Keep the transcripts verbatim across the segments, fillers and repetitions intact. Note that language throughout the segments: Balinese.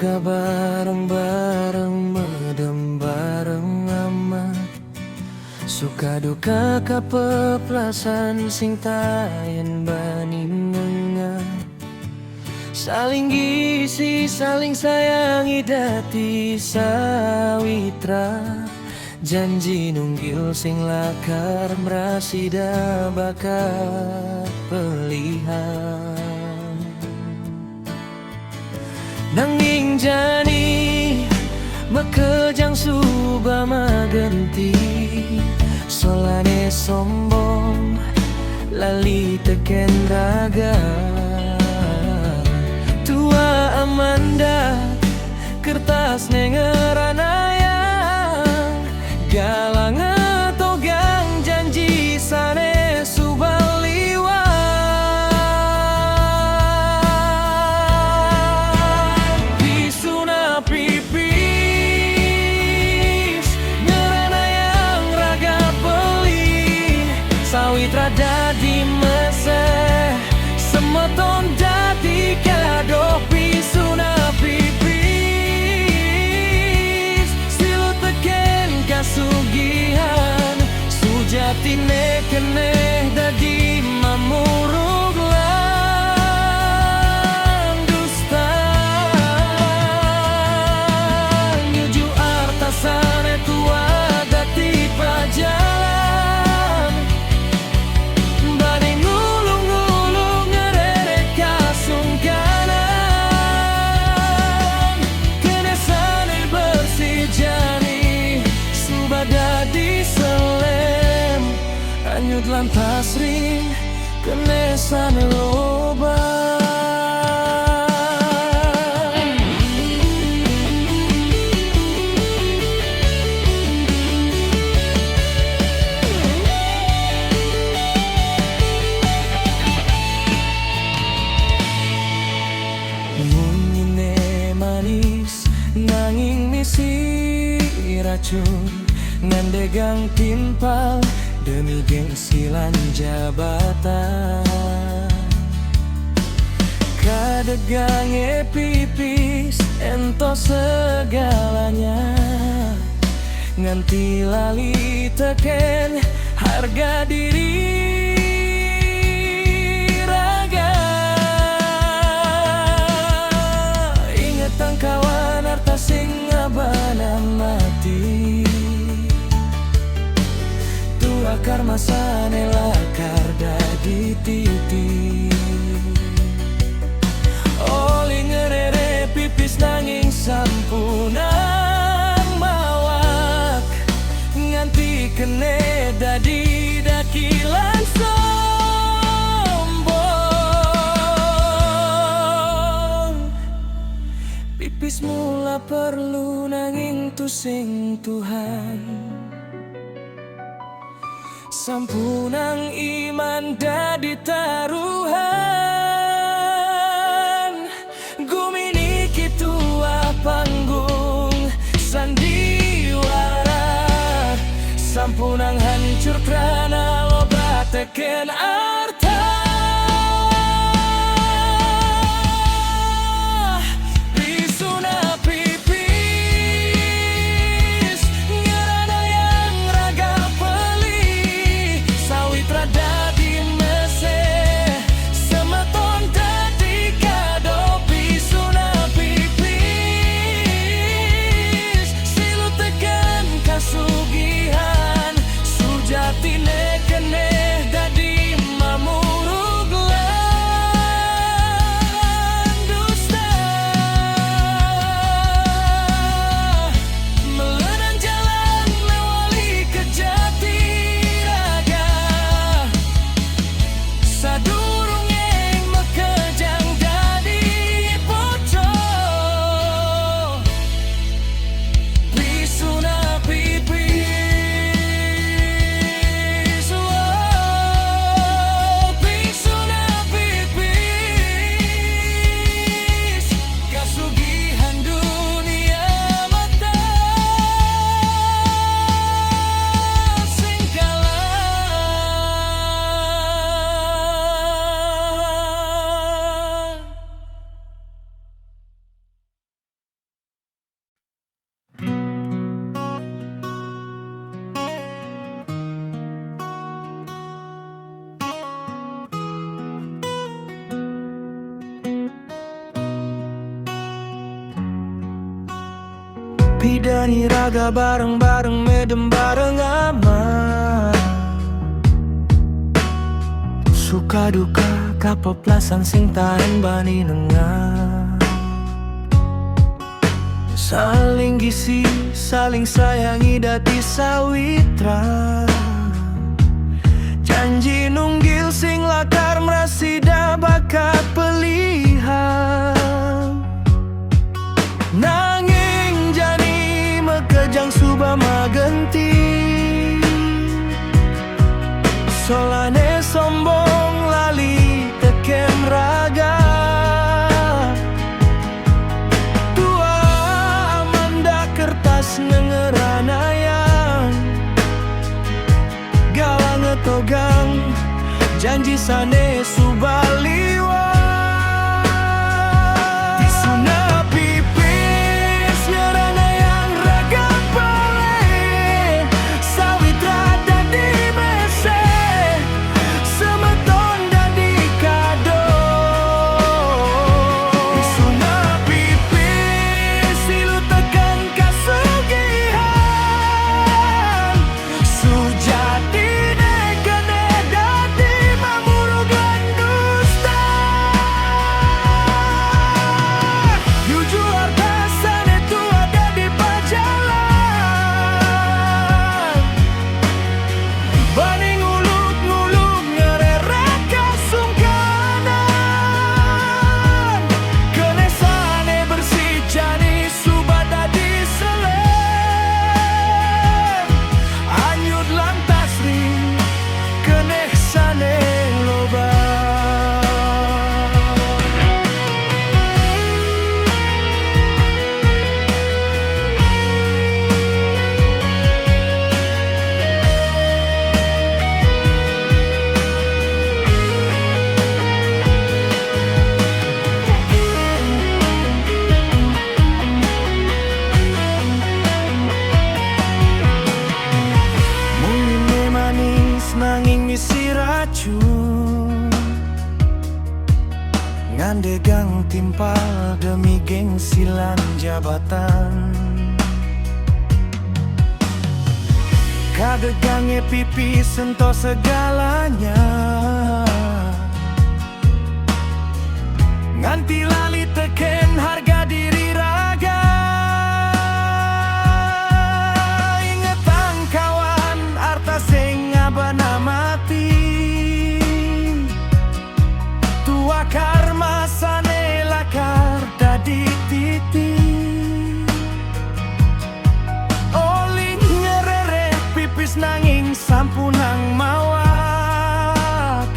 Bareng-bareng medem bareng amat. Suka duka kapeplasan sing taen bani nenga. Saling gisi, saling sayangi dati sawitra. Janji nunggil sing lakar mrasida bakat pelihan. Nanging jani makejang suba magenti, solane sombong lali teken raga. Tua Amanda kertas ne ngeranayang, galang ngetogang janji sane suba liwat. Pisuna pipis ngeranayang raga peli, sawitra dadi meseh, semeton dadi kado. Pisuna pipis silu teken kasugihan, sujatine keneh dadi mamurug lan dusta. Nuju arta sane tua dadi pajalan, bani ngulu-ngulu ngerere kasungkanan. Kene sane bersih jani suba dadi selem, anyut lantas ring kene sane loba. Munyine manis nanging misi racun, ngandegang timpal demi gengsi lan jabatan. Kadegange pipis ento segalanya, nganti lali teken harga diri raga. Ingetang kawan arta sing abana mati, tua karma sane lakar dadi titi. Oli ngerere pipis nanging sampunang mawak, nganti kene dadi dakilan sombong. Pipis mula perlu nanging tusing Tuhan. Sampunang iman dadi taruhan, gumi niki tua panggung sandiwara. Sampunang hancur krana loba teken arta. Pisuna pipis ngeranayang raga peli, sawitra dadi meseh, Pidani raga bareng-bareng, medem bareng ama. Suka duka, kapapelasan, sing taen bani nengah. Saling gisi, saling sayangi, dadi sawitra. Janji nunggil sing lakar, mrasida bakat pelihang. Nanging jani makejang suba magenti. Solahne sombong lali teken raga. Tuah amanda kertas ngeranayang, galang ngetogang janji sane suba liwat. Pisuna pipis ngeranayang raga pelih, sawitra dadi meseh, semeton dadi kado. Pisuna pipis ilu teken kasugihan, sujatine keneh dadi mamurug lan dusta. Nuju arta sane tuah dadi pajalan, bani nguluk-nguluk ngerereh kasungkanan. Keneh sane bersih jani suba dadi selen, anyut lantas ring keneh sane loba. Munyi ne manis nanging misi racun, ngandegang timpal demi gengsi lan jabatan. Kadegange pipis ento segalanya, nganti lali teken harga diri raga. Ingetang kawan, arta sing ngabana mati, tuah karma sane lakar dadi titi. Olih ngerereh pipis nanging sampunang mawak,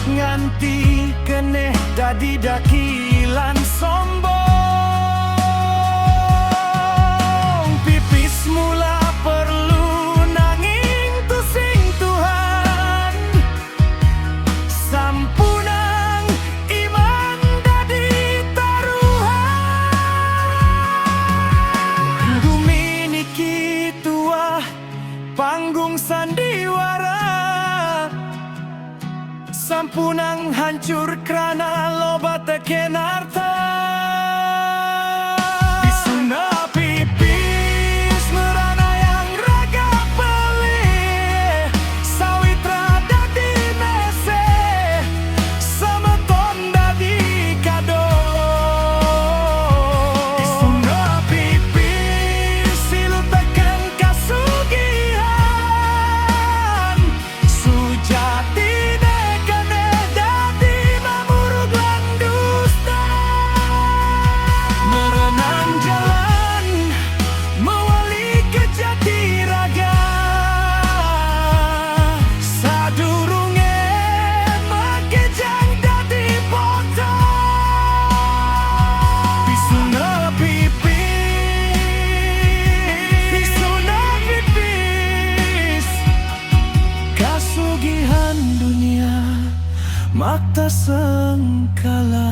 nganti keneh dadi daki lan sombong. Pipis mula perlu nanging tusing Tuhan, sampunang iman dadi taruhan. Gumi niki tuah panggung sandiwara, sampunang hancur krana loba teken arta. Pisuna pipis ngeranayang raga pelih, sawitra dadi meseh, semeton dadi kado. Pisuna pipis ilu teken kasugihan, sujatine keneh dadi mamurug lan dusta. Merenang jalan mewali kejati raga, sadurunge makejang dadi potang. Pisuna pipis, pisuna pipis, kasugihan dunia makta sengkala.